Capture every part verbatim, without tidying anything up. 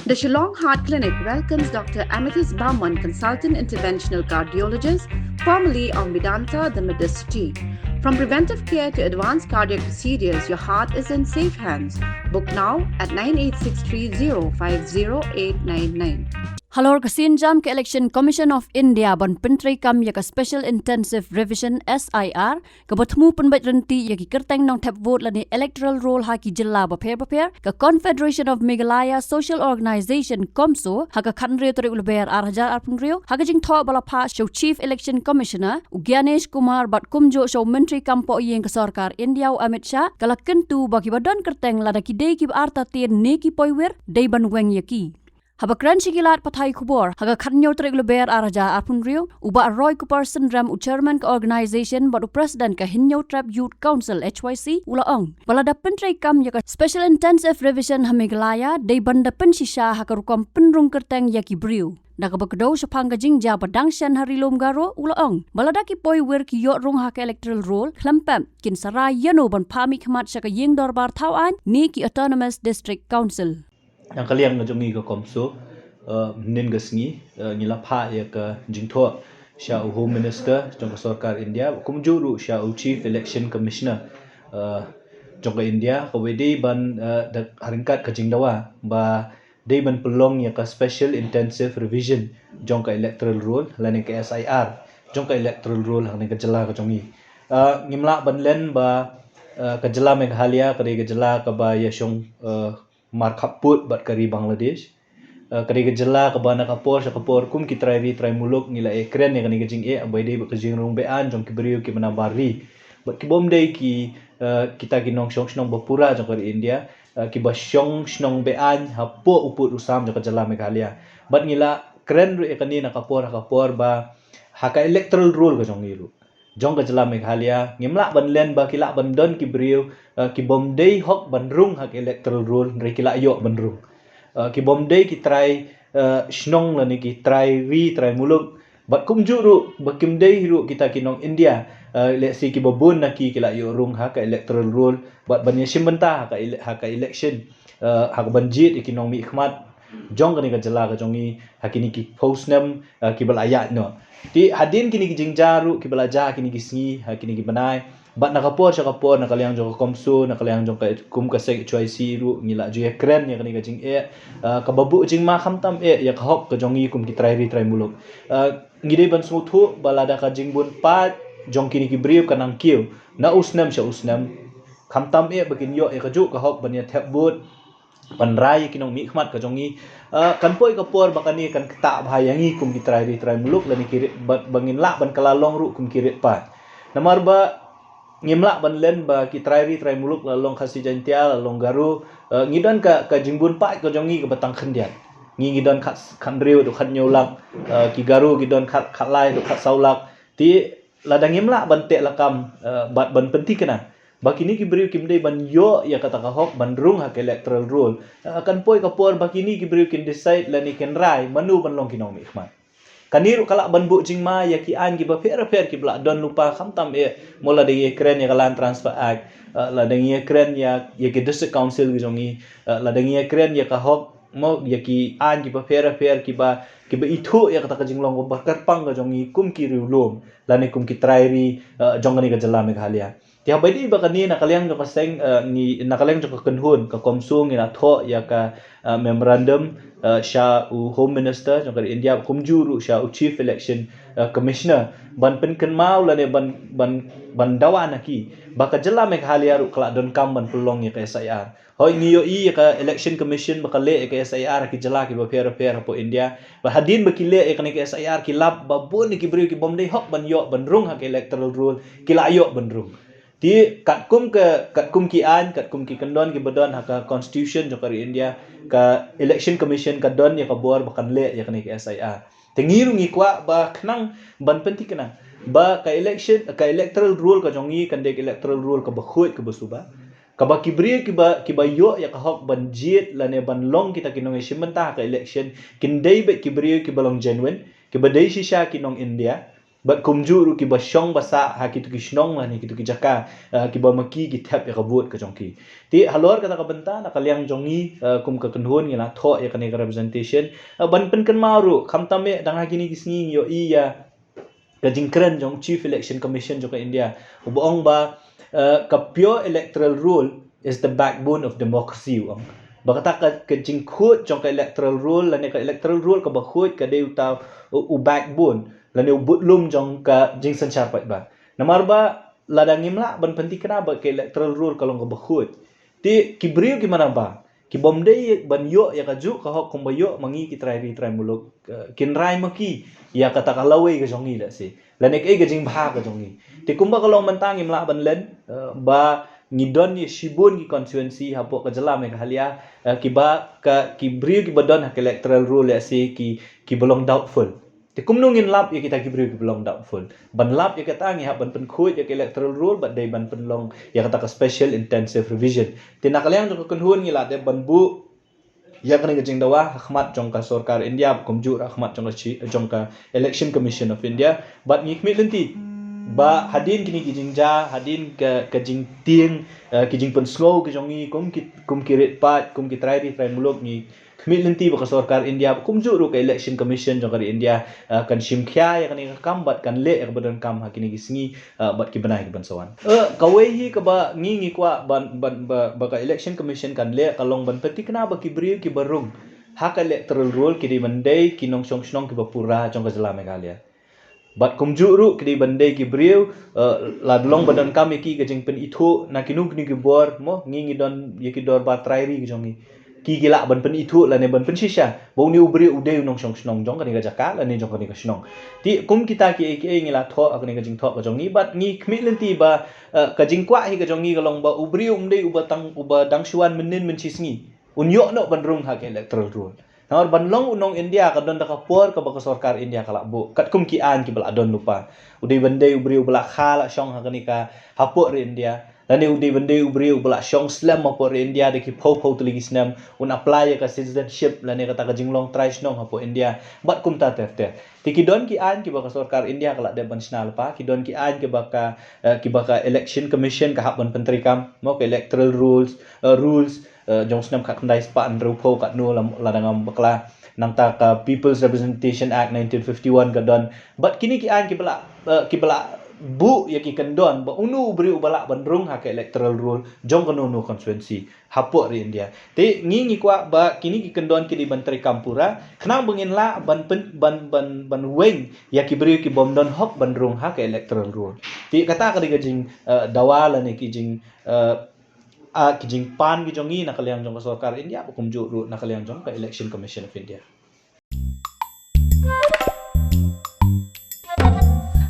The Shillong Heart Clinic welcomes Doctor Amethyst Barman, Consultant Interventional Cardiologist, formerly of Medanta, the Medicity. From preventive care to advanced cardiac procedures, your heart is in safe hands. Book now at nine eight six three zero five zero eight nine nine. Halor ka sienjam ka Election Commission of India ban pyntreikam ïa ka Special Intensive Revision, S I R, kaba thmu pynbeit ryntih ïa ki kyrteng nongthep vote lane electoral roll ha ki jylla bapher bapher, ka Confederation of Meghalaya Social Organization, COMSO, ha ka khathynriew tarik u Lber ar hajar arphew hynriew, ha ka jingthoh ba la phah sha u Chief Election Commissioner u Gyanesh Kumar bad kumjuh sha u Myntri kam poh ïing ka sorkar India u Amit Shah, ka la kyntu ba kiba don kyrteng lada ki dei kiba artatien ne ki poiwir, dei ban weng ïa ki. Haba kren sha ki lad pathai khubor ha ka khathynñiew tarik u Lber ar hajar arphew hynriew, u Bah Roy Kupar Synrem, u Chairman ka organisation bad u President ka Hynñiewtrep Youth Council, H Y C, u la ong ba lada pyntreikam ïa ka Special Intensive Revision ha Meghalaya, dei ban da pynshisha ha ka rukom pynrung kyrteng ïa ki briew. Na kaba kdew shaphang ka jingjia ba dang shen ha Ri Lum Garo, u la ong ba lada ki poiwir ki ïoh rung ha ka electoral roll, khlem pep kin sa rai ïano ban phah mihkhmat sha ka ïing dorbar thaw aiñ ne ki Autonomous District Council. Na ka liang ka jong ngi ka COMSO, uh, mynnin ka sngi, uh, ngi la phah ïa ka jingthoh sha u Home Minister jong ka sorkar India, kumjuh ruh sha u Chief Election Commissioner, uh, jong ka India, kaba dei ban, uh, da ha ryngkat ka jingdawa ba dei ban pynlong ïa ka Special Intensive Revision jong ka electoral roll lane ka S I R jong ka electoral roll ha kane ka jylla ka jong ngi. Uh, ngim lah ban len ba, uh, ka jylla Meghalaya ka dei ka jylla kaba ïashong, uh, markhappud bad ka ri Bangladesh. Uh, ka dei ka jylla kaba na ka por sha ka por kum ki trai ri trai muluk ngi la ïakren ïa kane ka jingeh ba dei bad ka jingrung be-aiñ jong ki briew kiba na bar ri. Bad ki bym dei ki, uh, kita ki nongshong shnong bapura jong ka ri India, uh, kiba shong shnong be-aiñ hapoh u pud u sam jong ka jylla Meghalaya. Bad ngi la kren ruh ïa kane na ka por ha ka por ba ha ka electoral roll ka jong ngi ruh jong ka jylla Meghalaya, ngim lah ban len ba ki lah ban don ki briew, uh, ki bym dei hok ban rung ha ka electoral roll, hynrei ki la ïoh ban rung. Uh, ki bym dei ki trai, uh, shnong lane ki trai ri trai muluk. Bad kumjuh ruh ba kim dei ruh kita ki nong India, uh, lehse kiba bun na ki ki la ïoh rung ha ka electoral roll bad ban ïashim bynta ha ka ele-, ha ka election, uh, ha ka ban jied ïa ki nongmihkhmat jong kane ka jylla ka jong ngi ha kine ki phew snem, uh, kiba la ïaid noh. Te hadien kine ki jingjia ruh kiba la jia kine ki sngi, ha kine ki bnai, bad na ka por sha ka por na ka liang jong ka COMSO, na ka liang jong ka kum ka seng H Y C ruh ngi la ju ïakren ïa kane ka jingeh, uh, kaba buh jingma khamtam eh ïa ka hok ka jong ngi kum ki trai ri trai muluk. Uh, ngi dei ban sngewthuh ba lada ka jingbun paid jong kine ki briew ka nang kiew na u snem sha u snem, khamtam eh ba kin ïoh ïa kajuh ka hok ban ïathep vote, ban rai ïa ki nongmihkhmat ka jong ngi. Uh, kan poi ka por ba kane kan ktah bha ïa ngi kum ki trai ri trai muluk lane ki ri-, ba, ba ngin lah ban kylla long ruh kum ki ri paid. Namar ba ngim lah ban len ba ki trai ri trai muluk, la long Khasi Jaiñtia, la long Garo, uh, ngi don ka, ka jingbun paid ka jong ngi kaba tang khyndiat. Ngi, ngi don khat, khathynriew haduh khathynñiew lak, uh, ki Garo ki don khat, khatlai haduh khatsaw lak. Te lada ngim lah ban teh lakam, uh, bad ban pynthikna ba kine ki briew kim dei ban ïoh ïa kata ka hok ban rung ha ka electoral roll, uh, kan poi ka por ba kine ki briew kin decide lane kin rai mano ban long ki nongmihkhmat. Kane ruh ka lah ban buh jingma ïa ki aiñ kiba pher pher kiba la don lypa khamtam eh, mo lada ngi ïakren ïa ka Land Transfer Act, uh, lada ngi ïakren ïa, ïa ki District Council ki jong ngi, uh, lada ngi ïakren ïa ka hok, mo, ïa ki aiñ kiba pher pher kiba, kiba ithuh ïa kata ka jinglong kaba kyrpang ka jong ngi kum ki riewlum lane kum ki trai ri, uh, jong kane ka jylla Meghalaya. Te haba ïadei bad kane na ka liang jong ka seng, uh, ngi, na ka liang jong ka kynhun ka COMSO ngi la thoh ïa ka, uh, memorandum, uh, sha u Home Minister jong ka ri India, kumjuh ruh sha u Chief Election, uh, Commissioner ban pynkynmaw lane ban, ban, ban dawa na ki ba ka jylla Meghalaya ruh ka la donkam ban pynlong ïa ka S I R. Hooid, ngi ïohi ïa ka Election Commission ba ka leh ïa ka S I R ha ki jylla kiba pher pher hapoh India. Bad hadien ba ki leh ïa kane ka S I R ki lap ba bun ki briew ki bym dei hok ban ïoh ban rung ha ka electoral roll ki la ïoh ban rung. Te katkum ka, katkum ki aiñ, katkum ki kyndon kiba don ha ka Constitution jong ka ri India, ka Election Commission ka don ïa ka bor ba kan leh ïa kane ka S I R. Te ngi ruh ngi kwah ba khnang ban pynthikna ba ka election, ka electoral roll ka jong ngi kan dei ka electoral roll kaba khuid kaba suba, kaba ki briew kiba, kiba ïoh ïa ka hok ban jied lane ban long kita ki nongïashim bynta ha ka election kin dei beit ki briew kiba long genuine, kiba dei shisha ki nong India. Bad kumjuh ruh kiba shong ba sah ha kito ki shnong lane kito ki jaka, eh, kiba ma ki ki thep ïa ka vote ka jong ki. Te halor kata ka bynta na ka liang jong ngi, eh, kum ka kynhun ngi la thoh ïa kane ka representation, eh, ban pynkynmaw ruh, khamtam eh dang ha kine ki sngi ngi ïohi ïa ka jingkren jong Chief Election Commission jong ka India, uba ong ba, eh, ka pure electoral roll is the backbone of democracy, u ong. Ba kata ka, ka jingkhuid jong ka electoral roll, lane ka electoral roll kaba khuid ka dei uta u, u backbone, lane u budlum jong ka jingsynshar paidbah. Namar ba lada ngim lah ban pynthikna ba ka electoral roll ka long kaba khuid, te ki briew ki manbah, ki bym dei ban ïoh ïa kajuh ka hok kumba ïoh ma ngi ki trai ri trai muluk, eh, kin rai ma ki ïa kata ka lawei ka jong ngi lehse, lane kaei ka jingbha ka jong ngi. Te kumba ka long mynta ngim lah ban len, eh, ba ngi don ïa shibun ki constituency hapoh ka jylla Meghalaya, eh, kiba ka, ki briew kiba don ha ka electoral roll lehse ki, kiba long doubtful. Te kumno ngin lap ïa kita ki briew kiba long doubtful? Ban lap ïa kata ngi hap ban pynkhuid ïa ka electoral roll bad dei ban pynlong ïa kata ka special intensive revision. Te na ka liang jong ka kynhun ngi la dep ban buh ïa kane ka jingdawa ha khmat jong ka sorkar India, kumjuh ruh ha khmat jong ka chi-, jong ka Election Commission of India. Bad ngi khmih lynti ba hadien kine ki jingjia, hadien ka, ka jingtieng, eh, ki jingpynsngew ki jong ngi kum ki, kum ki rit paid, kum ki trai ri trai muluk, ngi khmih lynti ba ka sorkar India, kumjuh ruh ka Election Commission jong ka ri India, eh, kan shim khia ïa kane ka kam bad kan leh ïa kaba donkam ha kine ki sngi, eh, bad ki bnai ki ban sa wan. Eh, kawei hi kaba ngi ngi kwah ban, ban, ba, ba ka Election Commission kan leh ka long ban pynthikna ba ki briew kiba rung ha ka electoral roll ki dei ban dei ki nongshong shnong kiba pura jong ka jylla Meghalaya. Bad kumjuh ruh ki dei ban dei ki briew, eh, la dei long ba donkam ïa ki ka jingpynithuh na kino kino ki bor, mo, ngi ngi don ïa ki dorbar trai ri ki jong ngi. Ki ki lah ban pynithuh lane ban pynshisha ba une u briew u dei u nongshong shnong jong kane ka jaka lane jong kane ka shnong. Te kum kita kiei kiei ngi la thoh ha kane ka jingthoh ka jong ngi bad ngi khmih lynti ba, eh, ka jingkwah hi ka jong ngi ka long ba u briew um dei uba tang, uba dang shu wan mynnin mynshisngi un ïoh noh ban rung ha ka electoral roll. Namar ban long u nong India ka don da ka por kaba ka sorkar India ka la buh. Katkum ki aiñ kiba la don lypa. U dei ban dei u briew uba la kha la shong ha kane ka hapoh ri India. Lane u dei ban dei u briew uba la shong slem hapoh ri India da ki phew phew tylli ki snem. Un apply ïa ka citizenship lane kata ka jinglong trai shnong hapoh India. Bad kumta ter ter. Te ki don ki aiñ kiba ka sorkar India ka la dep ban shna lypa. Ki don ki aiñ kiba ka, eh, kiba ka Election Commission ka hap ban pyntreikam. Mo, ka electoral rules, eh, rules, eh, jong snem khatkhyndai spah hynriewphew katno la, lada ngam bakla. Nangta ka People's Representation Act nineteen fifty-one ka don. Bad kine ki aiñ kiba la, eh, kiba la buh ïa ki kyndon ba uno u briew uba lah ban rung ha ka electoral roll jong kano kano constituency hapoh ri India. Te ngi ngi kwah ba kine ki kyndon ki dei ban treikam pura khnang ba ngin lah ban pyn-, ban, ban, ban weng ïa ki briew ki bym don hok ban rung ha ka electoral roll. Te kata ka dei ka jing, eh, dawa lane ki jing, eh, ah, ki jingpan ki jong ngi na ka liang jong ka sorkar India, ba kumjuh ruh na ka liang jong ka Election Commission of India.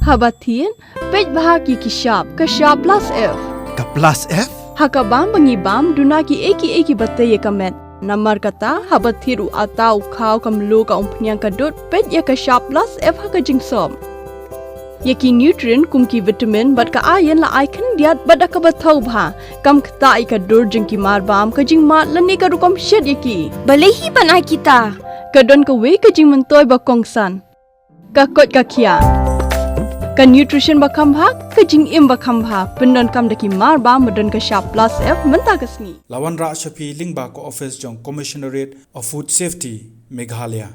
Haba thied, peit bha ki ki shap, ka shap plus F. Ka plus F? Ha ka bam ba ngi bam, duna ki ei ki ei kiba tei ïa ka met. Namar kata, haba thied u atta u khaw ka mluh ka umphniang ka dud, peit ïa ka shap plus F ha ka jingsop. Ïa ki nutrient kum ki vitamin bad ka iron la ai khyndiat bad da kaba thaw bha. Kam ktah ïa ka dur jong ki marbam, ka jingmad lane ka rukom shet ïa ki. Balei hi ban ai kita? Ka don kawei ka jingmyntoi ba kongsan. Ka koit ka khiah. Ka nutrition ba kham bha, ka jingim ba kham bha. Pyndonkam da ki marbam ba don ka shap plus F mynta ka sngi. La wanrah sha phi lyngba ka office jong Commissionerate of Food Safety, Meghalaya.